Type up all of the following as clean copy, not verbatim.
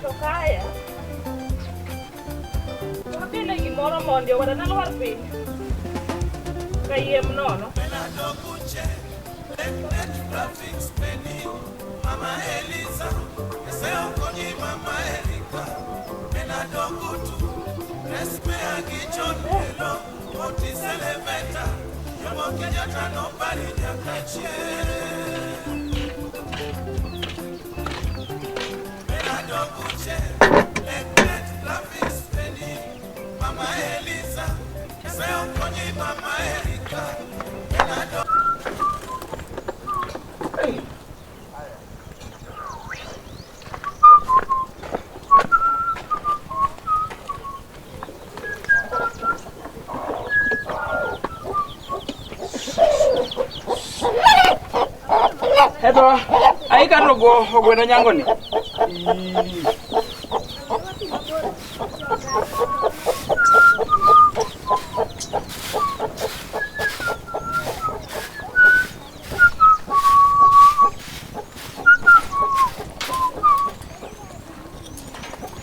To kaya. Wakele gimoro mondi owada nalwar piny. Kayiem nono. Mama Elisa, Mama Erika, Eto, aika to go ogweno nyango ni.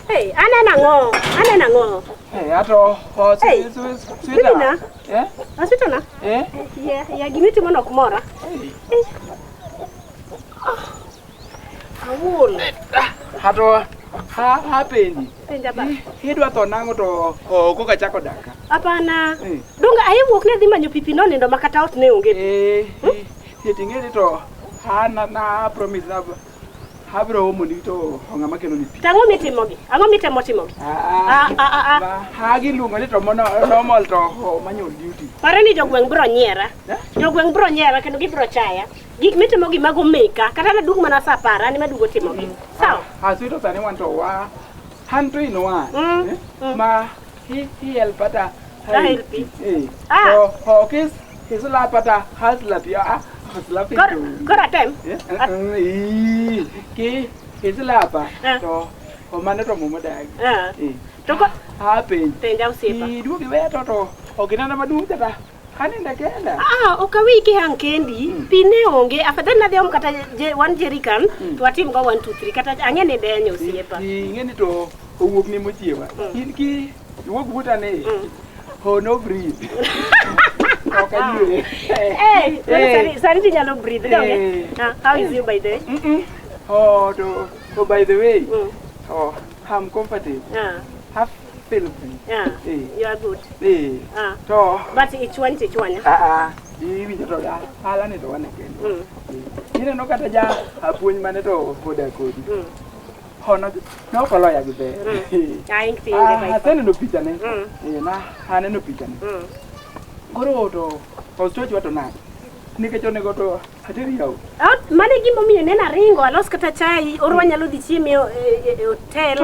Hey, aneno ang'o? Aneno ang'o? Eh, ato, o Hey, sweeter. Mina? Eh? Asitona? Eh? Yeah, yeah, gimitimo no ok mora. Hey. Eh. Awuol. Ato, ha ha penji. Penja ba. Idwa tho nang'o to o koka chako dak ka? Hapana. Eh. Donga aye wuok ne dhi manyo pipi nonindo ma kata ot ne onge pi. Eh, eh, ting'e ni to ha na na promise na abiro omo ni to ng'ama kelo ni pi. To ang'o mitimogi? Ang'o mitemo timogi? Ah, Ah, ah, ah, ah. Ha giluongo ni to mono normal to o manual duty. Pare ni jogweng' biro nyiera. Eh? Jogweng' biro nyiera kendo gibiro chaya. Gik mitimogi mago meka. Kata nadug mana sa apar, an ema aduogo timogi. Sawa? Ah, sweeter sani wan to wa han to in wan. Mm, Eh? mm. Ma hi hi help ata. A help i. Eh. Ah. To o kis islap ata haslap ya. Ah, haslap. Koro koro atem. Eh, eh, ki islapa Ah. to o mano to mumo dagi. Ah. Eh. To ko Ha penj. penja osiepa. Iduogi weya to to ok inena maduong' kata aninda kenda. Ah, ok awi kihang kendi, pi ne onge. Afadhali nadhi om kata je, one jerrycan to watim go 1 2 3 kata ang'e ni denyo osiepa. Ing'e ni to owuok ni mochiewa. In ki iwuok buta ni. Oh no breathe. Ok ayie. Eh, Eh. sani sani tinyalo breathe donge? Eh. Ah, how is you by the way? Mm-mm. Oh, to, oh, by the way, Mm. oh, I'm comfortable. Ah, I feel free. ah, Eh. you are good. Eh. Ah. To, But ichwany tichwanya. ah, ah, iwinjo to da, hala ni to wane kendo. Mm. Eh. Ineno kata ja apuonj mane to odak kodi. Mm. Hono, ne ok oloya gi ber. Mm. Ah, ink ti Ah, inge by. aseneno pichane. Mm. Eh, na aneno pichane. Mm. Koro to ostochwa to nade? Nikech onego to ateri yawo. Ah, mano e gimomiyo nene aringo alos kata chai or wanyalo dhi chiemo e, e, e hotel.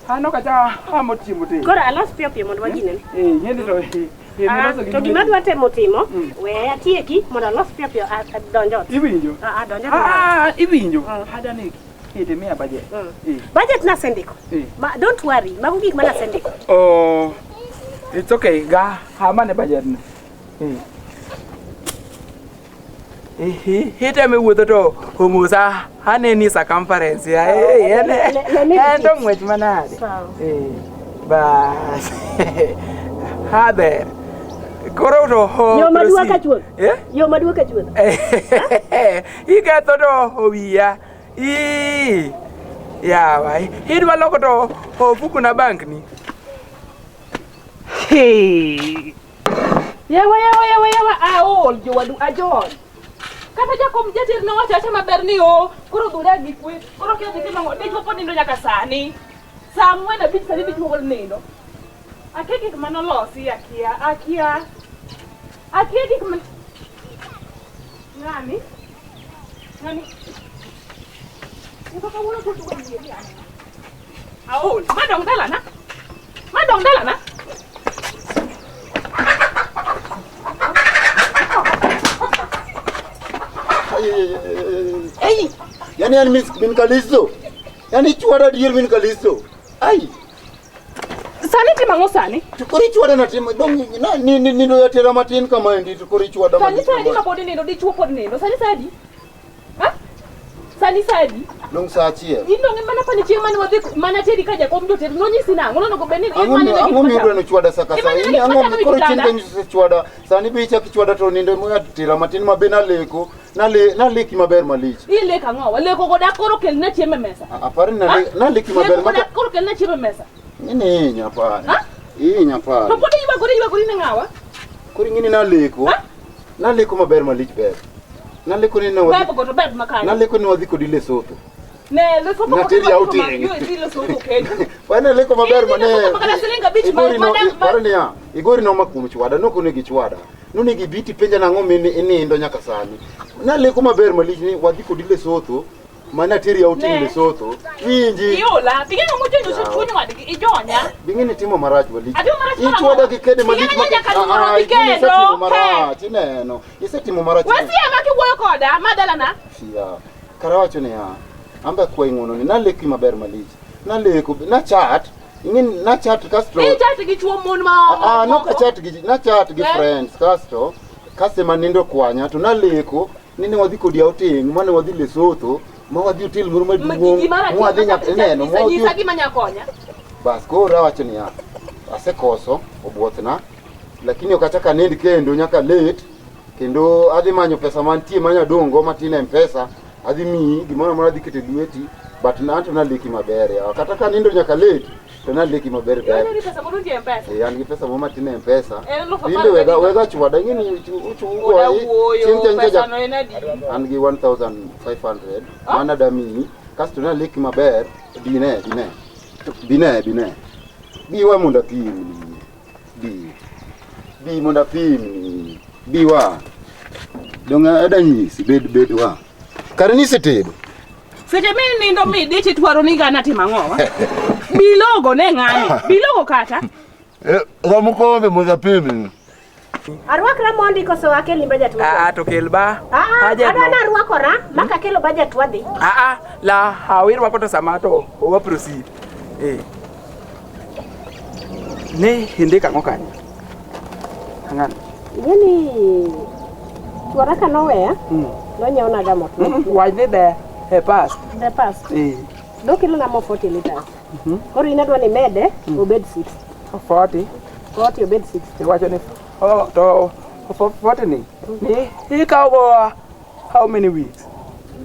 An ok acha amo chiemo te. Koro alos piyo piyo mondo waginene. Eh, ing'e to eh, eh, Ah, miloso gi to gige gima adwa temo timo, Mm. we atieki mondo alos piyo piyo adonj ot. Iwinjo? Ah, adonj ot. Ah, iwinjo? Mm. Adani ite miya budget. Mm. Eh, Budget nasendiko. eh. Ma, don't worry, mago gik mana asendiko. Oh, it's okay. Ga, amane budget ni. Eh. Eh, iteme wuotho to omosa aneni circumference ya. Eh, en Le- me en to repeat. ng'wech manade. Sawa. Eh, bas. Ha ber. Koro to ho. Yo maduwa proceed. ka chuodho. Eh? Yo maduwa ka chuodho. Iketho to owiya. Ii. Yawa, idwa loko to ofuku na bank ni. Hey. Yawa yawa yawa yawa aol jowadu ajony. Kata jakom jater nowacho acha maber ni o koro dhura gi kwe koro kia dhi timo ang'o dichwo pod nindo nyaka sani. Saa 4:30 sani dichwo pod nindo. Akia gik manolosi akia akia akia gik man ng'ani ng'ani Nyako kawuono to tugo wiye ni aneno. Aol ma dong dalana ma dong dalana. Ai! Yaani yani min kalisto. Yaani chwada dier min kalisto. Ai! Sani timo ang'o sani? To koro ichwada natimo dong na ni ni ni tera matin kama endi to koro ichwada Sani matin sadi kama. ma pod nindo, dichuo pod nindo. Sani sadi. Ha? Sani sadi. Dong' sa achiel. In dong' mana pani chieng' mane wadhi mana teri ka jakom joter nonyisi nang'o nonego bed ni Ang'o imane mi- ne ang'o miyo idwa nochwada sa ka sa? Imane In ne ang'o gik mi- koro chien machamo kanyo osechwada. Sani be ichako ichwada to nindo moya tera matin ma be naleko. Naleki maber malich. Ileko ang'o? Leko goda koro kelna chiemo e mesa. Aparo ni naleki maber Leko goda maka koro kelna chiemo e mesa. Ng'ini inya pare. Ha? Inya To pare. pod iywagori iywagori ne ng'awa? Koro ing'eni naleko. Ha? Naleko maber malich ber. Naleko ni ne wadhi Beb go to beb makanye. naleko ni wadhi kodi Lesotho. Ne Lesotho Nateri outing. Yo idhi Lesotho kendo. Wane leko maber Idhi mane. Lesotho makata siling abich ma- Igori no, madam- paro niya, igori noma kuom chwada, nokonego ichwada. Nonego ibi tipenja nang'o mine inindo nyaka sani. Naleko maber malich ni wadhi kodi Lesotho, mana teri outing Ne. Lesotho. Winji. Iola, ting'e mojenyo chuny wadgi ijonya. Bing'e ni timo marach malich. Atimo marach marang'o? Ichwada gi kede malich. Ing'e ni nyaka luoro Ah, dhi kendo, isetimo he. marach, ineno. Isetimo marach. Wasiema kiwuoyo koda, ma dalana. Ya. Kara wacho niya, amba kwayi ng'wono ni naleki maber malich. Naleko, nachat, ing'e ni nachat kasto Ichat gi chuo mon ma Ah, no ka chat gi na chat gi Eh? friends kasto kasema nindo kwanya to naleko ni ne wadhi kodi outing mane wadhi Lesotho ma wadhi hotel moro maduong' mwadhi nyaka ineno mwadhi Nyisa gima nyakonya. bas koro awacho niya asekoso obuothna lakini ok achak anind kendo nyaka late kendo adhi manyo pesa mantie manyadong'go matin e mpesa adhi miyi gimoro amora adhi keto e lweti but anto naleki maber yawa kata ka nindo nyaka late to naleki maber ber Iwacho ni pesa moro nitie e M-Pesa. Eh, an gi pesa moro matin e mpesa En eluf apar Binde wega gadino. wega chwada ing'eni Oda wuoyo, pesa no en adi? an gi 1500 Ah. mana damiyi kasto naleki maber dine dine bine bine biwa mondo apimni bi bi mondo apimni biwa dong' ada nyisi bed bed wa kare nisetedo Seche minindo midich itwaro ni ng'ana timo ang'owa? Bilogo ne ng'ani, bilogo kata. Ramukombe mondo apimni. Arwakra mondi koso akelni budget moko? Ah, to kel ba. Ah, Budget adwa no. narwakora maka akelo budget wadhi. Ah, ah, la awirwako to sama to owa proceed. Eh. Ne indiko ang'o kanyo? Ang'ano? Ing'eni chuora ka noweya, Mm. nonyiewonaga mo. Mm, Wach ni the past. The past. Eh. Nokelona mo 40 liters. Koro in adwa ni imede obed 60. 40. 40 obed 60. Iwacho ni oh, to 40 ni. Ni ikawo go how many weeks?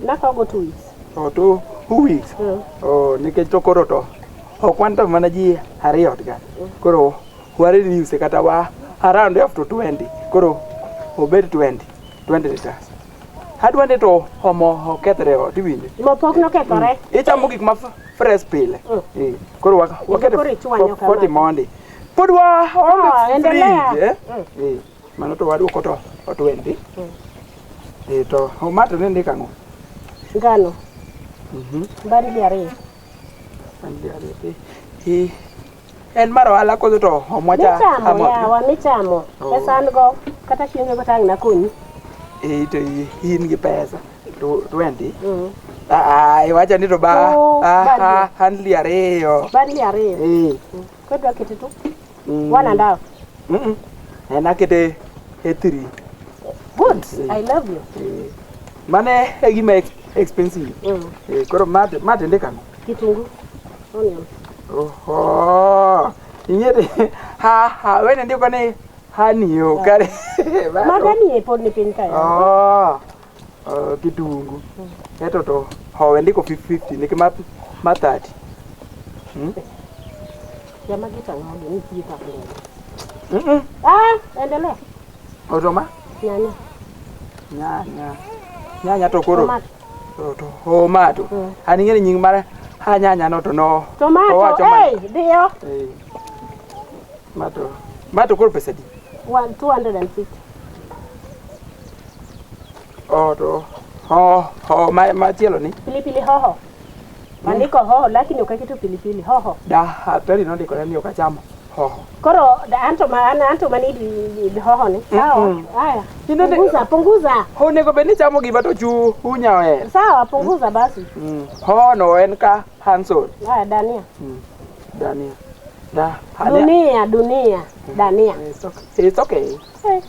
Nakawogo 2 weeks. Oh, 2 weeks. Mm. Oh, nikech to koro to ok wan to mana ji ariyo ot ka. Koro wa reduce kata wa around up to 20. Koro obed 20, 20 liters. Adwa ni to omo okethre ot iwinjo. Mo pok nokethore. Ichamo gik ma fresh pile. Mm. Eh, koro waketo Koro ichwanyo kama. 40 mondi. Pod wa Ah, onge endelea. fridge, eh? Eh, mano to waduoko to 20. Eh, to ma to ne ndiko ang'o? Ngano. Mhm. Bandli ariyo. Eh, en mar ohala koso to omwacha Michamo amot? yawa, michamo. Oh. Pesa an go kata kionge go tang' nakonyi. Eh, to in gi pesa to 20. Mm. Ah, ah, iwacho ni to ba Oh, ah, bandli. ah, handli ariyo. Bandli ariyo. Eh. Koro idwa kete to? Mm. One and half. Mm. En akete e 3. Good. I love you. Eh. Mane e gima expensive. Mm. Eh, koro mate ndiko ang'o? Kitungu. Onion. Oho. Ing'e ha ha wene ndiko ni haniyo kare. Magani e pod ni piny kae. Oh, oh, kitungu. Eto to howe ndiko 50 niki ma 30. Mm? Jama gitang'o ni pii kaka. Mm. Ah, endelea. Otoma? Nyanya. Nyanya. Nyanya to koro. Tomato. To tomato. Mm. An ing'e ni nying mar ha nyanya no to no. Tomato, owacho mana- hey, dio. Eh. Mato. Mato koro pesa di. One, 250. Oh to. Ho ho ma machielo ni. Pilipili hoho. Andiko hoho lakini ok aketo pilipili hoho. Da aperi nondikore ni ok achamo hoho. Koro anto ma an anto mani di hoho ni. Sawa. Mm-mm. Haya. Inene- Punguza, punguza. Onego bed ni chamo gima to chu unya ohero. Sawa, punguza basi. Mm. Hoho no en ka Hanson. Haya, dania. Dania. Da. Dunia, dunia, dania. It's okay. It's okay. Eh.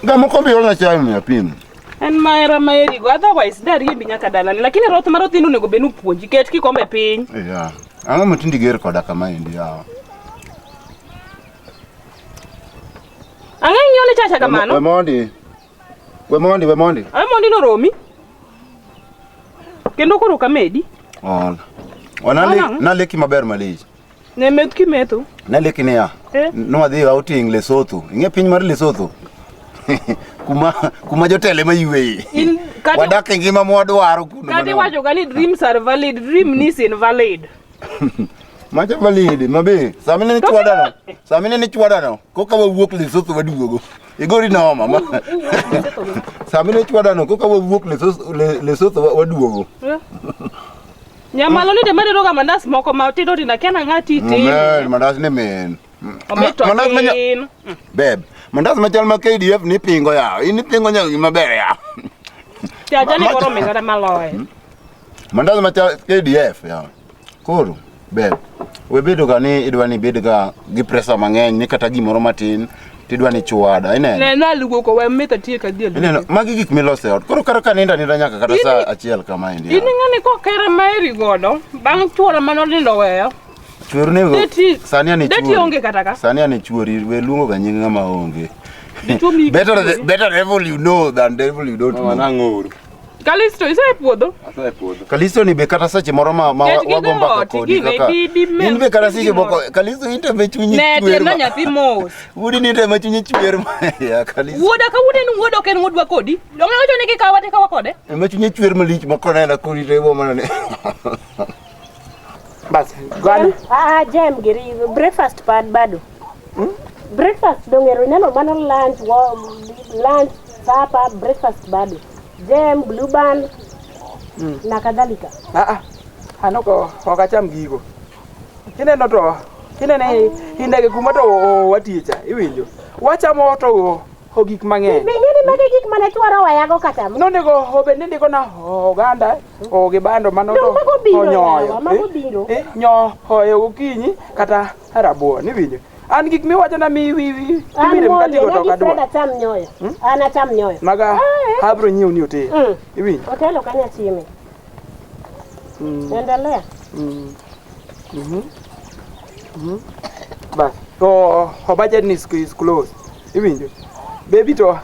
Gamo kombe iolna chai mi apim. En mahera maherigo, otherwise dariembi nyaka dalani. Lakini roth mar othindo onego bed ni opuonji. Ket kikombe piny. Yeah. Ang'o matindi ger koda kama endi yawa? Ang'e ing'iyo chacha We kamano? mondi. We mondi, we mondi. Awe mondi noromi. Kendo koro kamedi. Ol. Wana Ola. naleki maber malich. Ne meth kimetho. Naleki niya. Eh. Nwadhi outing Lesotho. Ing'e piny mar Lesotho? kuma kuma jotelo ema yweye. In kata Wadak e ngima mwadwaro kuno. kata mana. iwacho ga ni dreams are valid, dream is invalid. Macha valid, mabe. Sama ne To chwada no. Sama ne chwada no. Koka wawuok Lesotho waduogo. Igori noma ma. Sama ne chwada no koka wawuok Lesotho Lesotho waduogo. Eh. Nyamalo ni temadero ga mandas moko ma tindo tindo akia nang'a titi. Men, mandas ne men. Omit to Mandas manya tin. Beb, mandas machal ma KDF ni pingo ya. In ipingo nyaka gima ber ya. Chacha ni Ma- koro mit kata maloye. Mandas machal KDF ya. Koro, beb, we bedo ga ni idwa ni ibed ga gi pressure mang'eny ni kata gimoro matin tidwa ni chwada, ineno? Ne naluoko we mit atiek adhi aluoki. Ineno, magi gik miloso e ot. Koro kata ka nindo aninda nyaka kata saa achiel kama endi. In ing'e ni kokere maheri godo, bang' chuora mane onindo weyo. Chuor ni Deti- sani ane deti chuori. onge kata ka. Sani ane chuori, we luongo ga nying ng'ama onge. Dichuo miyi Better chuori. the, better devil you know than devil you don't Mama know. nang'uru. Kalisto ise e puodho. Asa e puodho. Kalisto ni be kata seche moro ma, ma Ket gi wago mbaka dhoot, kodi gine, kaka bi- bi mel- in be kata seche gimoro. moko Kalisto in to be chunyi Ne chwer tierna ma nyathi mos. wuodi ni to ema chunyi chwer ma ya Kalisto Wuoda ka wuode en wuoda ok en wuodwa kodi. Donge wacho ni kikawa tikawa kode? ema chunye chwer malich ma konena kodi to ibo mana ni Bas, gani? Ah, jam giri breakfast pad bado. Breakfast dongero ineno mano lunch wo, lunch supper breakfast bado. Jam, blue band na kadhalika. Ah, ah. An ok ok acham gigo. Ineno to inene indege kuma to watiye cha, iwinjo. Wachamo to o gik mang'eny. Be ing'e ni magi gik mane chwaro wayago kata mo. Nonego obed ni ndiko na oganda o gi bando mano Dong' to mago biro onyoyo. yawa, mago biro. Eh, nyoyo gokinyi kata rabuon, iwinjo. An gik miwachona mi wi wi An iwire mondi, mkatigo to ne ok gi adwar. Fred acham nyoyo. An acham nyoyo. Maga abro nyiewo ni otel. Mm. Iwinjo. Otelo kanya chieme. Endelea. Bas. To o budget ni is close. Iwinjo. Baby to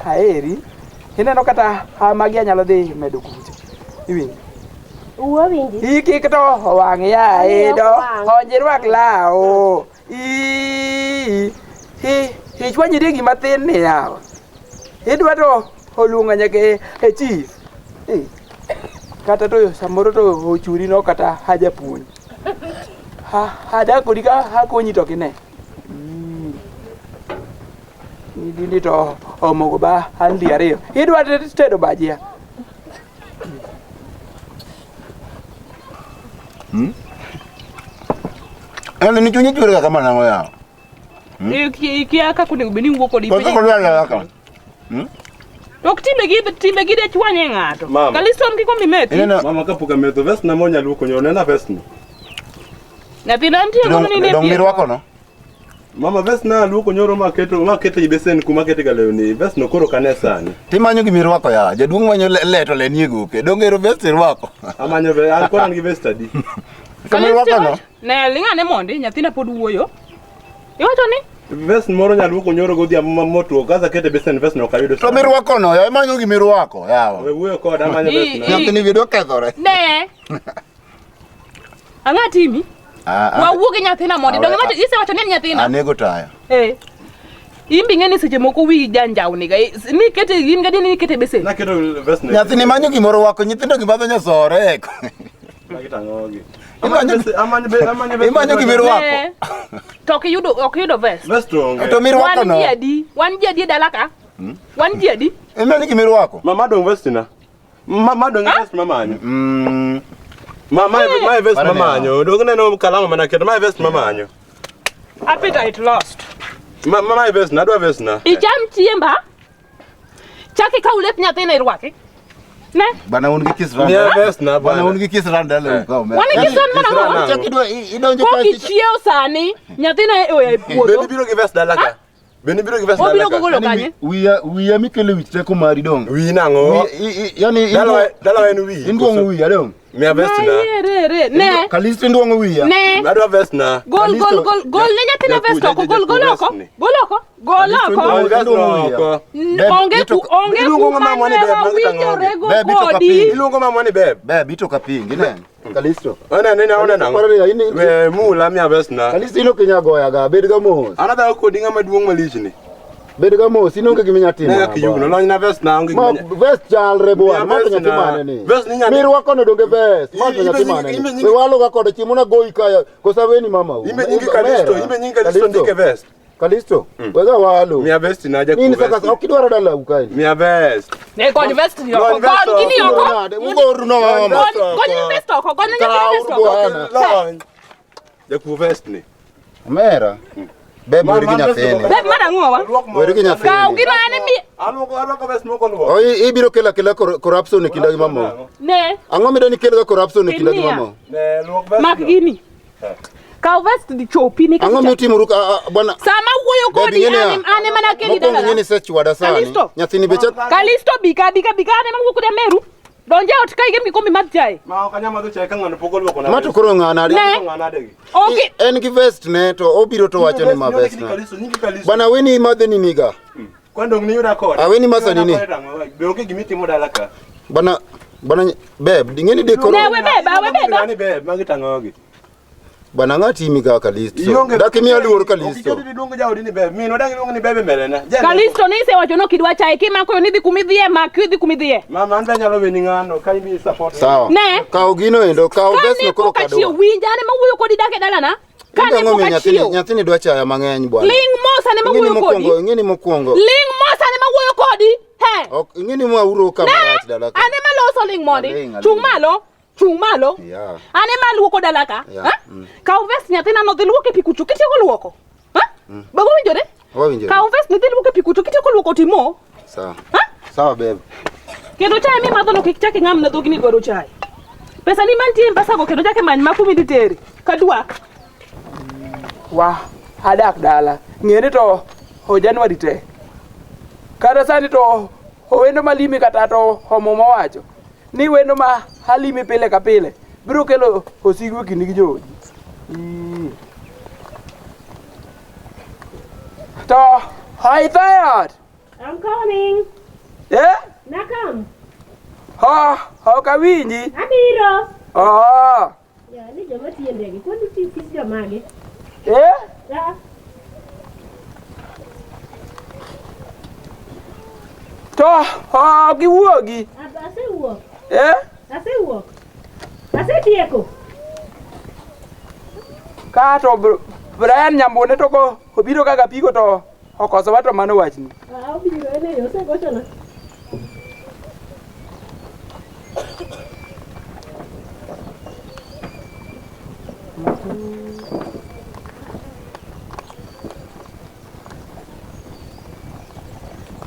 aheri. Ineno kata ha magi anyalo dhi medo kucha. Iwinjo. Wuo winji. Ikik to wang' ya Ang'iyo ido. wang'. Honj irwak law. I i ichwanyri gima thin ni yawa. Idwa to oluonga nyaka e chief. Eh. Kata to samoro to ochuri no kata hajapuonj. Ha hadak kodi ka akonyi to kine. Idindi to omogo ba andi ariyo. Idwa tedo bajia. En ni chunyi chwer ga kama nang'o yawa? Ikia kaka onego bed ni iwuok kodi Koso piny. kodwa kaka. To ok timbe gi timbe gi de chwanye ng'ato. Mama. Kalisto an kikombe methi. Ineno Mama kapok ametho vest na monya luoko nyoro nena vest ni. Nyathina nitie godo ni ne dong pie. mirwako no? Mama vest na luoko nyoro maketo maketo e besen kuma akete ga lewni. Vest no koro kane sani. Timanyo gimirwako ya. Jaduong' manyo leto le nie goke. Dong ero vest irwako. Amanyo vest an koro an gi vest adi. To mirwako no? Ne ling'ane mondi nyathina pod wuoyo. Iwacho ni Vest moro nyaluoko nyoro godhiambo ma motwo kaso akete e besen vest no ok ayudo To sani. mirwako no ya imanyo gimirwako yawa. We wuoyo koda amanyo vest na. Nyathini wiye dwa kethore. ne. Ang'a timi? Ah, ah, Wawuo gi nyathina mondi. Ah, Donge we- iwacho isewacho ni en nyathina. Anego taya. Eh. In be ing'e ni seche moko wiyi janjawni ga. Ni kete in gadier ni ikete e besen. Naketo vest no. Nyathini manyo gimoro wako nyithindo gimadho nyasore. Magi tang'ogi. Imanyo- Amanyo be amanyo vest. Imanyo gimirwako. Ne. To ok iyudo ok iyudo vest. Vest onge. To mirwako Wan no. ji adi? Wan ji adi e dala ka? Wan ji adi? Imanyo gimirwako. Mama dong vest na. Mama dong vest mamanyo. Mm. Ma ma ma vest Mano ne mamanyo. Dong neno kalama mana keto ma vest mamanyo. Appetite lost. Ma ma vest na adwa vest na. Icham chiemba. Chak ikaw lep nyathina irwaki. Ne? Bana un gi kisran. Miya vest na Bana bana. un gi kisran dala u ka omera. Wan gi kisran mana Kisran ang'o? ang'o? Chak idwa idonjo Pok ichiewo sani, nyathina oya e Be puodho. biro gi vest dala ka. Be nibiro gi vest Obiro dala ka? gogolo kanye? Wiya wiya mikelo wich teko mari dong. Wiyi nang'o? Yani Dalawa en wiyi. Induong'o wiya dong. Miya vest na. Re, ne. Kalisto induong'o wiya. Ne. Adwa vest na. Gol gol gol gol ne nyathina vest oko gol gol oko. Gol oko. Gol oko. Gol vest oko. Onge ku onge Iluongo kuma mama ni ne beb, magi wawinjore go Beb, itoka kodi. piny. Iluongo mama ni beb. Beb itoka piny gineno. Kalisto. Ona nene ona nang'o? Paro ni, in- We mula miya vest na. Kalisto in ok inyal goya ga, bed ga mos. An adhawo kodi ng'ama duong' malich ni. Bed ga mos, in onge gima inyalo timo. Ne kaka iyugno, lony na vest na onge Ma gima. vest chalre bwana, Miya ma to vest nyathi na. mane ni? Vest ni nyani- Mirwako no donge vest, ma to Ibe nyathi nyingi- mane ibe ni? nyingi- We walo ga kode chiemo na goyi kaya, koso aweni mama u. Imbe nyingi Kalisto, imbe nyingi Kalisto ndike vest. Kalisto, wega walo. Miya vest na jakuo Nini vest. saka ok idwaro dalau kae ni? Miya vest. Ne gony vest ni oko. Gony vest Gony gini oko. oko. Nade, ugoru no mama. Gony gony vest oko. Gony nyathina vest oko. Bwana. Lony. Jakuo vest ni. Omera. Beb Ma- weri gi ma vest nyathini. Beb mar ang'owa? Luok mo. Weri gi Kaw nyathini. gino ane mi Aluoko aluoko vest moko luok. O ibiro kelo akela corruption e kinda gi mamau. ne Ang'o midwa ni kelga corruption e kinda gi Timia. mamau? Ne luok vest. mak no. gini. Kaw vest di chopi ni Ang'o mitimoru ka a- a- bwana? Sama wuoyo Babe, kodi ing'e niya, ane ane mana keli Mokwongo ing'e dalala. ni isechwada sani. Kalisto. Nyathini be chak Kalisto bika bika bika ane mawuok kodi Ameru. Donje ot ka igem kikombe mar chai. Ma ok anyal madho chai ka ng'ano pok oluoko na. Ma to koro ng'ana Ne. Ng'ano adegi. Oki En gi vest ne to obiro to wacho ni ma vest na. Kalisto, nyingi Kalisto. Bwana aweni imadhe nini ga? Kwani dong niyuda kode. Aweni masani ni. Niyuda kode tang'o? Be onge gima itimo dala ka. Bwana bwana beb ing'e ni de koro Ne, we beba, we beba. Ng'ani beb, magi tang'ogi. bwana ng'ati imi ga Kalisto. Ionge- Dak imiya luor Kalisto. Ok iketi iluongo jaodi ni beb. Minwa dang iluongo ni beb e mbele na. Jane- Kalisto ni isewacho ni ok idwa chai kimako yo ni dhi kumidhiye mak idhi kumidhiye. Mama an be anyalo weni ng'ano ka imiyi support. Sawa. Ne. Kaw gino endo, kaw vest Kane no koro pok achiew kadwa. winja ane mawuoyo kodi dak e dalana. Kane Ang'o pok miyo nyathini achiew. nyathini dwa chaya mang'eny bwana. Ling mos ane Ing'e ni mawuoyo kodi. mokwongo, ing'e ni mokwongo. Ling mos ane mawuoyo kodi. He. Ok, ing'e ni mwauro ka Ne. marach dala ka. Ane maloso ling mondi. Aling, aling. Chung malo. Chung malo. Yeah. Ane maluoko dala ka. Yeah. Ha? Kaw vest nyathina no dhi luoke pi kucho kitieko luoko. Ha? Bago winjore? Wawinjore. Kaw vest ni dhi luoke pi kucho kitieko luoko timo. Sawa. Ha? Sawa beb. Kendo chai mimadho no kik chak ing'am na dhogi ni dwaro chai. Pesa ni mantie e M-Pesa go kendo chak imany ma kuma idhi teri. Kadwa. Wa adak dala. Ng'e ni to o January te. Kata sani to owendo malimi kata to omuma wacho ni wendo ma alimi pile ka pile biro kelo osigo e kindi gi joodi. Ii. To hi tired. I'm coming. Eh? Nakam. Ho, ok awinji. Abiro. Oh. Ya, ni joma tiyo e ndege. Kwani tiyo tij jomage? Eh? Ah, To ok iwuogi. asewuok. Eh? Asewuok. Asetieko. Ka to Brian Nyambune to ko obiro kaka apiko to okosowa to mano wachni. Ah, obiro en e yo osegochona.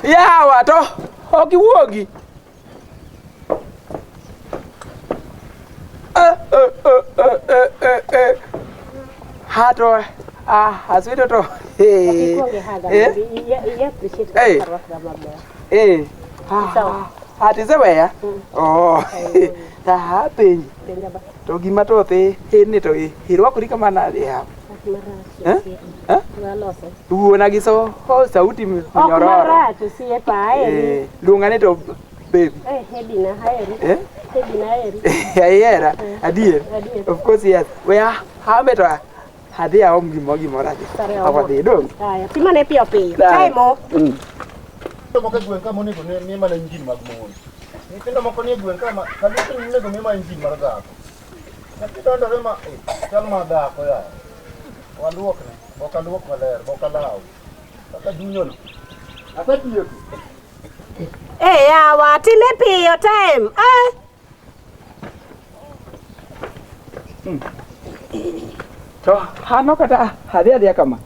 Yawa to ok iwuogi. Eh, eh, eh, eh, eh, eh, eh. Ha to ah aswito to. Eh. Ikwonge haga. Eh? I appreciate Eh. kaka arwakra maber. Eh. Ah, Sawa. ah, tiseweya? Oh. Ah, penji. Penja ba. To gima to thi en ni to irwakori kama nade yawa? Ok marach. Eh? osiepa. Eh? Waloso. Wuona gi so oh, sauti Ok nyororo. marach osiepa aheri. Eh, luonga ni to baby. Eh, Hedina aheri. Eh? Hedina aheri. Ahera, adier. Adier. Of course yes. We ame to adhi aom gimoro gimoro adhi. Sare aom. Awadhi dong. Haya, pimane piyo piyo. Sawa. Time o. Nyithindo moko e gweng' ka monego ne mi mana injin mag mon. Nyithindo moko nie gweng' ka ma kanisa onego mi mana injin mar dhako. Nyathi dondore ma eh, chal ma dhako ya. Waluokne, bok aluok maler, bok alaw. Kaka junyono. Asetieko. Eh, yawa, time piyo time. Eh. To hano kata adhi adhiya kama.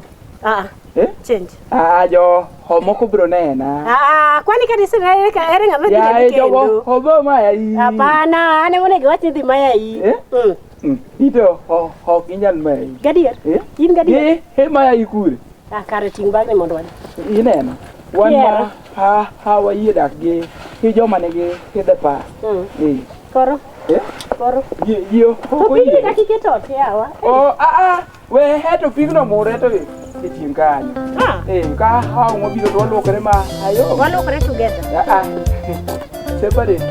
Ah, Eh? change. Ah, jo homoko biro nena. Ah, kwani kanisa ere ka ere ng'ama dhi Yaye neni jogo kendo? hobo ma yayi. Hapana, an ema onego iwach ni dhi mayayi. Eh? Mm. Mm. Ito ho ok inyal mayi. Gadier? Eh? In gadier? Eh, he mayayi kure. Ah, kare ting' bagni mondo wadhi. Ineno? Wan Kiero. ma ha ha wayie dak gi gi joma nigi gi the past. Eh. Koro? Eh? Koro? Ji ji ok To pigni oyie. kaka iketo ot yawa. Oh, ah ah, we heto pigno mure to e chieng' kanyo. Ah. Eh, ka hao wabiro to waluokore ma ayo. Waluokore together. Ah ah. Separate.